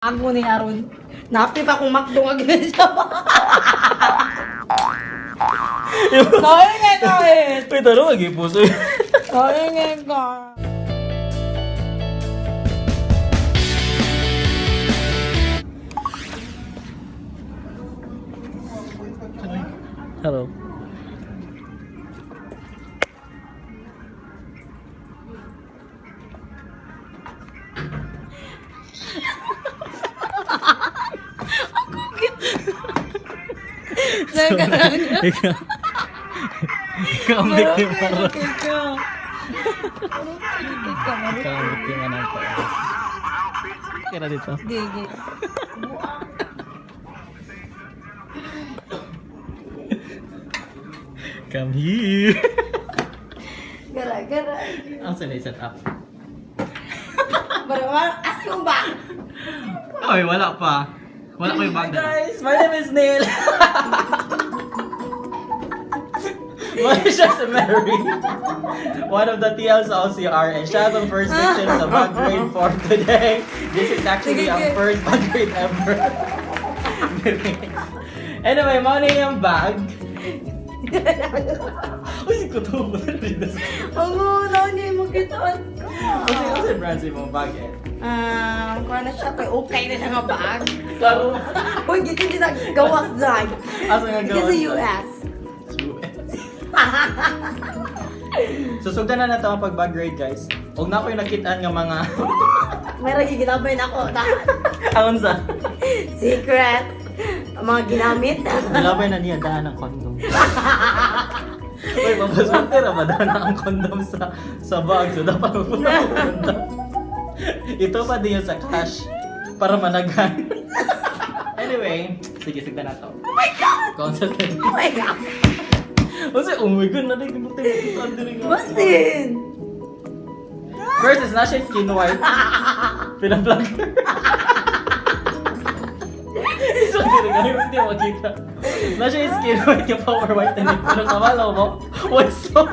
Ako ni Aaron. Napi pa akong McDo nga ganun siya. Sorry nga ka eh. Wait, ano mag-ipuso? Sorry nga ka. Hello. Sorry ka lang. Ikaw. Ikaw ang biktima ron. Ikaw. Ikaw ang biktima ng paa. Kira dito. Gigi. Come here. Gara, gara. Ang sila set up. Bara, asa mo ba? Oy, wala pa. Wala ko yung bag. Guys, my name is Neil. Mali siya si Mary. One of the TLs sa OCR and siya ang first victim sa bag grade for today. This is actually Sige, ang sige. first bag grade ever. Anyway, mao na yung bag. Uy, si Kuto. Ang una niya yung makitaan ko. Kasi kasi brand sa imong bag eh. Ah, kuha na siya kay okay na siya nga bag. So, Uy, gikan din gawas dyan. Asa nga Gikan gawas sa dyan? US. US. So, sugdan na nato ang pag-bag grade, guys. Huwag na ko yung nakitaan nga mga Meron yung ginamit ako na Aon sa secret. Ang mga ginamit. Nilabay na niya daan ang condom. Uy, mapaswerte ra ba daan ang condom sa bag? So, dapat magpunta ang condom. Ito pa din yun sa cash para managhan. Anyway, sige, sigdan na to. Oh my God! Concentrate. Oh my God! Kasi, oh my God, naday, gibuti mo kitaan din nga. Basin! First is na siya skin white. Pina-vlog. So, hindi rin hindi mo makita. Na siya skin white yung power white na pero kamalaw mo, what's sold?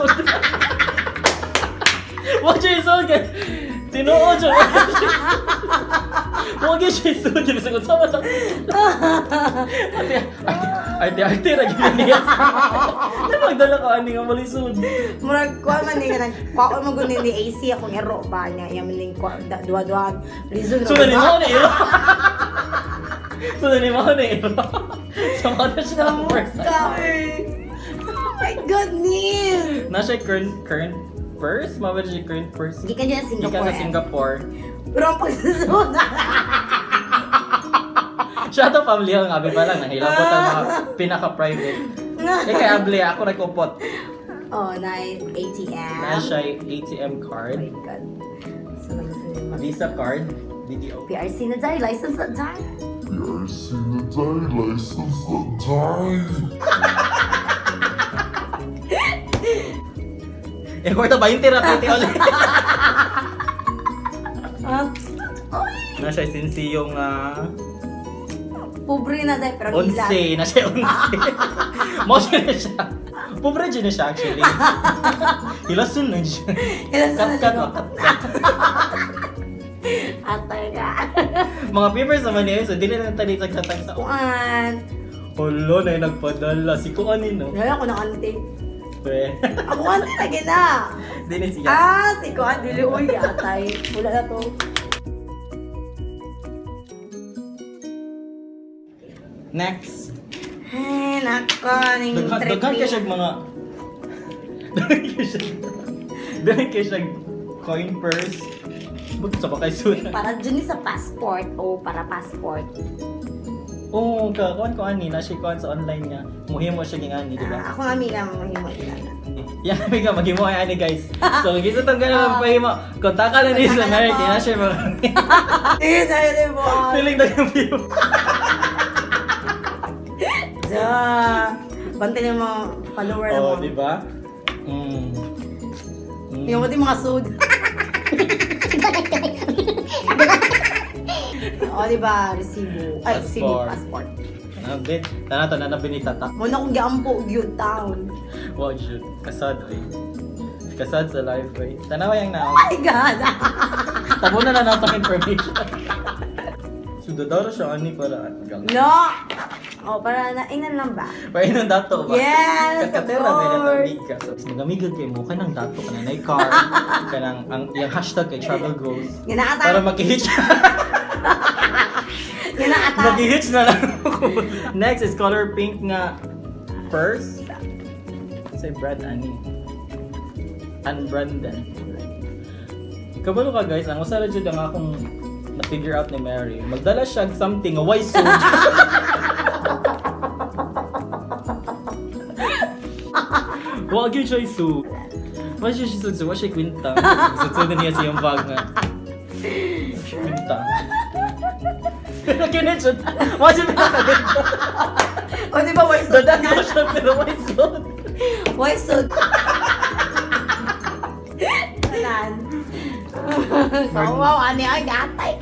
What siya sold? Tinuod siya. Huwag siya sold. Kaya sa sama lang. Ate, ate, ate, ate, lagi na niya. Magdala ka ani nga malisod. Murag kuha man ni nga nagkuha mo gud ni AC akong ero ba niya iya man ning kuha duha-duha reason So, nanimaw na ilo. So, nanimaw na ilo. So, mga na siya ang first time. Oh my God, Neil! Na siya current purse? Mawala siya current purse. Gikan niya sa Singapore. Gikan sa Singapore. Pero ang pagsusunod. Siya to family ang abi pa lang. Nangilabot ang mga pinaka-private. Eh, kay Able, ako rin kupot. Oh, na ATM. Na siya ATM Oh card, my God. So, nagsusunod. Visa card, BDO. PRC na dahil, license na dahil. PRC na tayo, license na tayo. Eh, kwarta ba yung tira piti ulit? Ah, Na siya sinsi yung pobre na dahil, pero ilan. onse. Na siya onse. Mo siya na siya. Pobre dyan na siya actually. Hilasun lang siya. Hilasun na Kat-kat, siya. kat-kat. Atay ka. Mga papers naman niya, so dili na tali sa tagsa. Kuan. Hulo na yung nagpadala. Si Kuan no? Ngayon ako ng ante. Pre. Ako ante lagi na. Dili siya. Ah, si Kuan dili uy atay. Wala na to. Next. Ay, nako, ning Daghan daghan kay trippy. siya mga daghan kay siya. Daghan kay siya coin purse. Bug sa bakay suna. Para dyan ni sa passport o para passport. Oo, ka kuan ko ani na siya kuan sa online nga. Muhimo siya ging ani, di ba? Ah, ako nga amiga mo himo ila na. Yan kami ka maghimo ay ani guys. So gisa tong ganun magpahimo. Kontaka lang ni sa Kontaka na Mary po. kay na siya mga Eh, sayo din mo. feeling daghang view. Da. Bantay ng mga follower na Oh, mo. di ba? Yung mo din mga sud. O, di ba? Resibo. Ay, resibo, Passport. passport. Nabit. Tana to na nabinita ta. Muna kong giampo, gyud town. Wow, shoot. Kasad, oy. Kasad sa life, oy. Tanawa yung Oh naon. my God! Tabo na lang nato information. So dadara siya ani para No! Oh, para na, ingnan lang ba? Painon dato ba? Yes, of Katera na course. amiga. So, magamiga kay mo kanang dato kanang nay car, kanang ang iyang hashtag kay travel goals. Nga na ata. Para makihitch. Nga na ata. Makihitch na lang ako. Next is color pink nga purse. Say Brad ani. Unbranded. Kabalo ka guys, ang usa ra jud ang akong na-figure out ni Mary. Magdala siya og something nga why so. Wa gyud siya isu. Wa siya siya wa siya kwinta. Sud na niya sa iyang bag nga. Wa siya kwinta. Pero kini siya. Wa siya pinakakwinta. O, di ba, why so? Dadag mo siya pero why so? Why so? Tanan. Wow, ani ay gatay.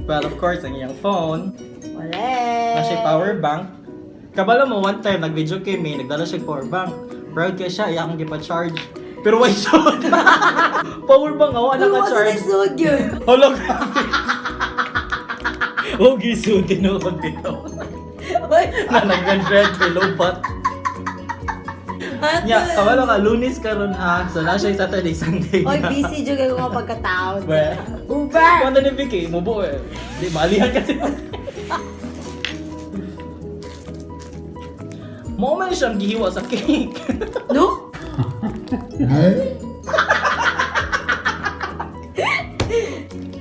Well, of course, ang iyang phone. Wala. Na siya power bank. Kabalo mo, one time, nag-video kay May, nagdala siya power bank. Proud kay siya, iya akong gipa-charge. Pero why so? Power bank, awa Uy, wasa na naka-charge. sud yun. Hala, grabe. Oh, giso, tinuod dito. Uy, Na nag-red, below bat. Nya, kabalo ka, Lunes karon ha. So, na siya Saturday, Sunday. Oy, na. busy jud kayo mga pagkatao. Well, Uber. Kung ano ni Vicky, mubo eh. Di, maalihan kasi. Mao man siyang gihiwa sa cake. No?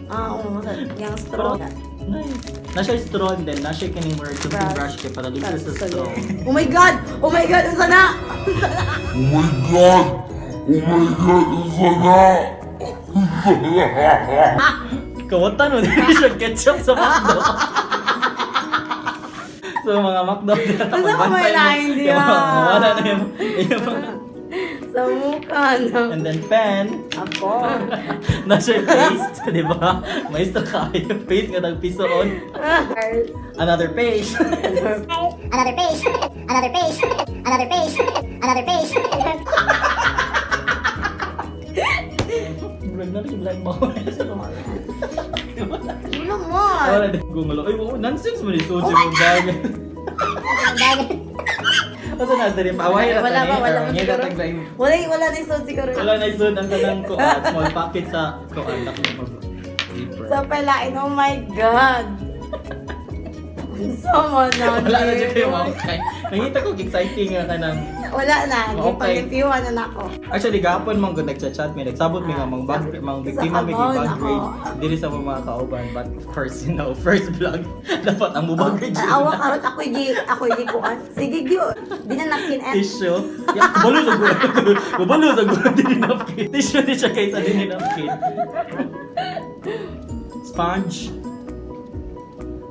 Ah, oo, yung straw. Nice. Na siya straw and then na siya kining more toothbrush brush kay para dito sa straw. Oh my God! Oh my God! Unsa na? Oh my God! Oh my God! Isa na! Kawatan mo din siya ketchup sa McDo. So mga McDo dito. Unsa ka may lain diya? Wala na yung, yung Sa mukha no. And then pen. Ako. Na siya paste, di ba? Maestro kayo. Paste nga tag piso on. Another page. Another page, another page, another page, another page. Murag na rin black mo. Wala mo. Wala din gumalo. Ay, wow, nonsense mo ni Suji mong bag. Asa na diri paaway ra Wala tani, ba, wala or ba ngita siguro. taglaing. Wala, wala na yung sud siguro. Wala na isud ang kanang kuan, small pocket sa kuan dako mag zipper. Sa palain, oh my God. Unsa man na. Wala na jud kayo okay. Nangita ko exciting nga kanang Wala na. Okay. Gipalipiwan na nako. Actually, gahapon man gud nagchat-chat mi, nagsabot mi nga mang bag mang biktima mi Sa bag ako. grade diri sa mga kauban, but of course, first vlog dapat ang mubag grade. Awa karon ako gi kuan. Sige gyud. Di na napkin eh. Tissue. Ya, kabalo sa gulo. Kabalo sa gulo dili napkin. Tissue di siya kaysa dili napkin. Sponge.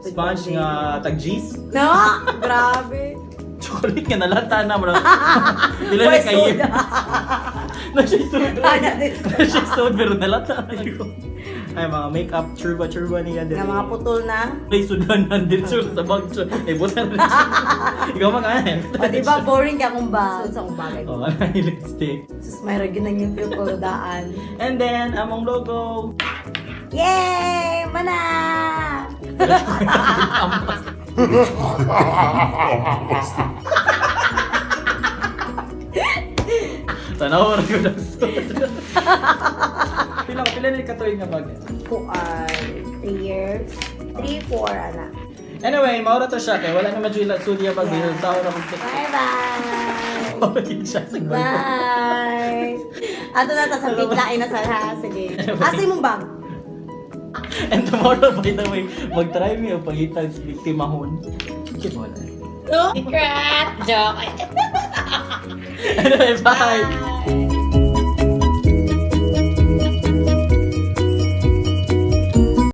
Sponge nga tag G's. No, grabe. Chocolate nga nalata na mo. Pila na Why kayo. soda? Na siya soda. Ana, this. Na siya soda pero nalata na ko. Ay mga makeup churba churba niya diri. Nga mga putol na. Ay sudan na diri sa bag. Eh butan na siya. Ikaw mag ano. O, di ba boring ka kung ba? Sud sa akong bagay. Oh, ano yung lipstick. Sus, may ragin ang yung ko daan. And then, among logo. Yay! Mana! Ampas. Tanaw ra ko na sud. Pila pila ni katuig nga bag. Kuan. 3 years. 3, 4, ana. Anyway, maura to siya kay wala naman jud sud ya bag dito sa ora mag Bye-bye! Maura jud siya sa bag. Bye! Ato na ta sa biglain na sa ha. Sige. Asa imong bag? And tomorrow, by the way, mag-try mi og pangitag biktimahon. Wala. No? Secret! Joke! Anyway, bye. Bye!